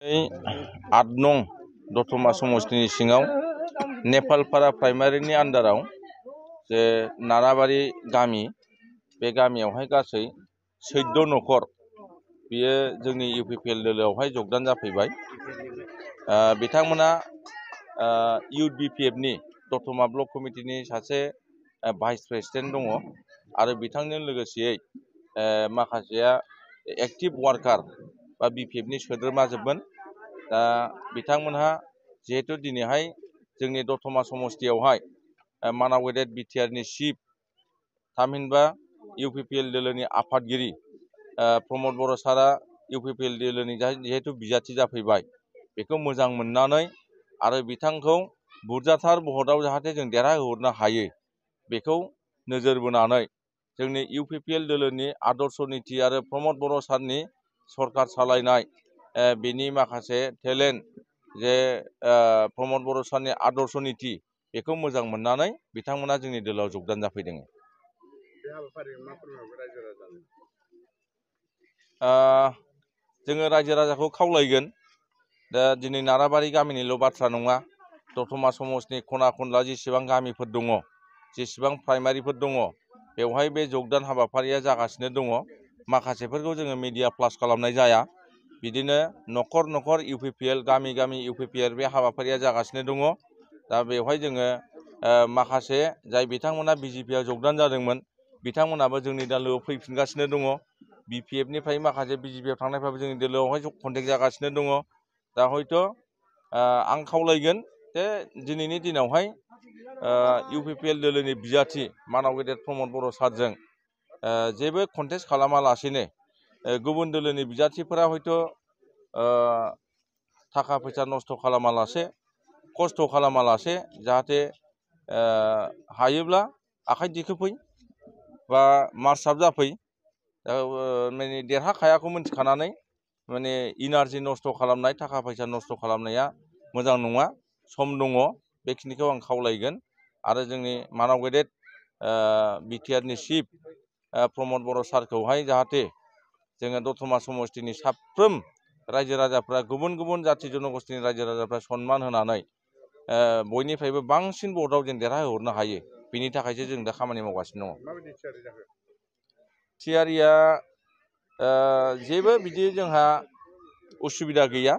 8 नं दतमा समष्टिनि सिङाव नेपालपारा प्राइमारिनि आन्दाराव जे नाराबारि गामि बे गामियावहाय गासै 14 नखर बियो जोंनि इउपिपिएल दोलोआवहाय जगदान जाफैबाय। बिथांमोना इउपिपिएफनि दतमा ब्लक कमिटिनि सासे भाइस प्रेसिडेन्ट दङ आरो बिथांजों लोगोसेयै माखासेया एक्टिभ वार्कार बा बिपिएफनि सोद्रोमाजोबमोन। दा बिथांमोनहा जिहेतु दिनैहाय जोंनि दतमा समष्टियावहाय मानाव गेदेर बिटिआरनि चिफ थामहिनबा इउपिपिएल दोलोनि आफादगिरि प्रमद बर' सारा इउपिपिएल दोलोनि जिहेतु बिजाथि जाफैबाय बेखौ मोजां मोननानै आरो बिथांखौ बुरजाथार भटआव जाहाथे जों देरहाहोहरनो हायो बेखौ नोजोर बोनानै जोंनि इउपिपिएल दोलोनि आदर्श नीति आरो प्रमद बर' सारनि सरकार सालायनाय बिनि माखासे टेलेन्ट जे प्रमद बर' सारनि आदर्श नीति बेखौ मोजां मोननानै बिथांमोना जोंनि दोलोआव जगदान जाफैदों। जोङो रायजो राजाखौ खावलायगोन दा दिनै नाराबारि गामिनिल' बाथ्रा नङा, दतमा समष्टिनि खना खनला जेसेबां गामिफोर दङ, जेसेबां प्राइमारिफोर दङ बेवहाय बे जगदान हाबाफारिया जागासिनो दङ। माखासेफोरखौ जोङो मिडिया फ्लास खालामनाय जाया। बिदिनो नखर नखर इउपिपिएल गामि गामि इउपिपिएल बे हाबाफारिया जागासिनो दङ। दा बेवहाय जोङो माखासे जाय बिथांमोना बिजेपिआव जगदान जादोंमोन बिथांमोनाबो जोंनि दोलोआव फैफिनगासिनो दङ। बिपिएफनिफ्राय माखासे बिजेपिआव थांनायफ्राबो जोंनि दोलोआवहाय कन्टेक्ट जागासिनो दङ। दा हयथ' आं खावलायगोन जे दिनैनि दिनावहाय इउपिपिएल दोलोनि बिजाथि मानाव गेदेर प्रमद बर' सारजों जेबो कन्टेस्ट खालामालासेनो गुबुन दोलोनि बिजाथिफोरा हयथ' थाखा फैसा नस्थ' खालामालासे खस्थ' खालामालासे जाहाथे हायोब्ला आखाइ दिखोफै बा मार्चआप जाफै। माने देरहाखायाखौ मिन्थिखानानै माने इनार्जि नस्थ' खालामनाय थाखा फैसा नस्थ' खालामनाया मोजां नङा। सम दङ बेखिनिखौ आं खावलायगोन आरो जोंनि मानाव गेदेर बिटिआरनि चिफ प्रमद बर' सारखौहाय जाहाथे जोङो दतमा समष्टिनि साफ्रोम रायजो राजाफ्रा गुबुन गुबुन जाथि जनगोष्ठीनि रायजो राजाफ्रा सनमान होनानै बयनिफ्रायबो बांसिन भटआव जों देरहाहोहरनो हायो बिनि थाखायसो जों दा खामानि मावगासिनो दङ। थियारिया जेबो बिदि जोंहा उसुबिदा गैया।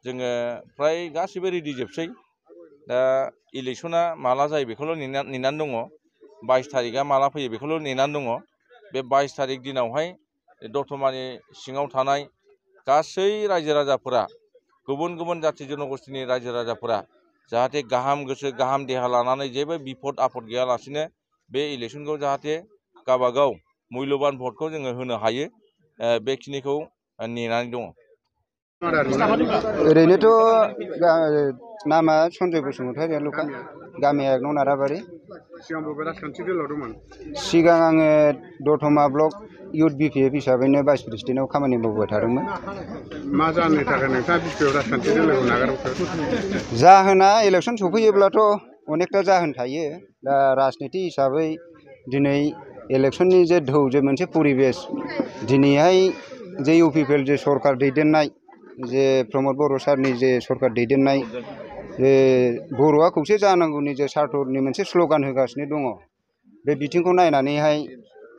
जोङो फ्राय गासिबो रेडि जोबसै। दा इलेक्सना माला जायो बेखौल' नेनानै दङ। 22 तारिखआ माला फैयो बेखौल' नेनानै दङ। बे 22 तारिख दिनावहाय दतमानि सिङाव थानाय गासै रायजो राजाफोरा गुबुन गुबुन जाथि जनगोष्ठीनि रायजो राजाफोरा जाहाथे गाहाम गोसो गाहाम देहा लानानै जेबो बिपद आफद गैयालासेनो बे इलेक्सनखौ जाहाथे गावबागाव मुल्यबान भटखौ जोङो होनो हायो बेखिनिखौ नेनानै दङ। ओरैनोथ' नामा सन्जय बसुमतारी गामिया 1 नं नाराबारि। सिगां आङो दतमा ब्लक इउथ बिपिएफ हिसाबैनो भाइस प्रेसिडेन्टआव खामानि मावबाय थादोंमोन। मा जाहोननि थाखाय नोंथाङा बिपिएफ राजखान्थि दोलोखौ नागारबोखो? जाहोना इलेक्सन सफैयोब्लाथ' अनेकथा जाहोन थायो। दा राजनिति हिसाबै दिनै इलेक्सननि जे ढौ जे मोनसे परिबेस दिनैहाय जे इउपिपिएल जे सरकार दैदेननाय जे प्रमद बर' सारनि जे सरकार दैदेननाय जे बर'आ खौसे जानांगौनि जे सार्थनि मोनसे स्ल'गान होगासिनो दङ। बे बिथिंखौ नायनानैहाय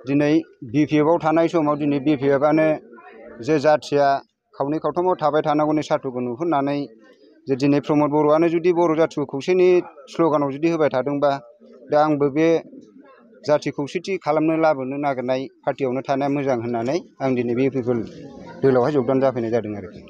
दिनै बिपिएफआव थानाय समाव दिनै बिपिएफआनो जे जाथिया खावनै खावथामाव थाबाय थानांगौनि सार्थखौ नुहुरनानै जे दिनै प्रमद बर'आनो जुदि बर' जाथिखौ खौसेनि स्ल'गानाव जुदि होबाय थादोंबा दा आंबो बे जाथि खौसेथि खालामनो लाबोनो नागिरनाय पार्टियावनो थानाया मोजां होननानै आं दिनै बे इउपिपिएल दोलोआवहाय जगदान जाफैनाय जादों आरोखि।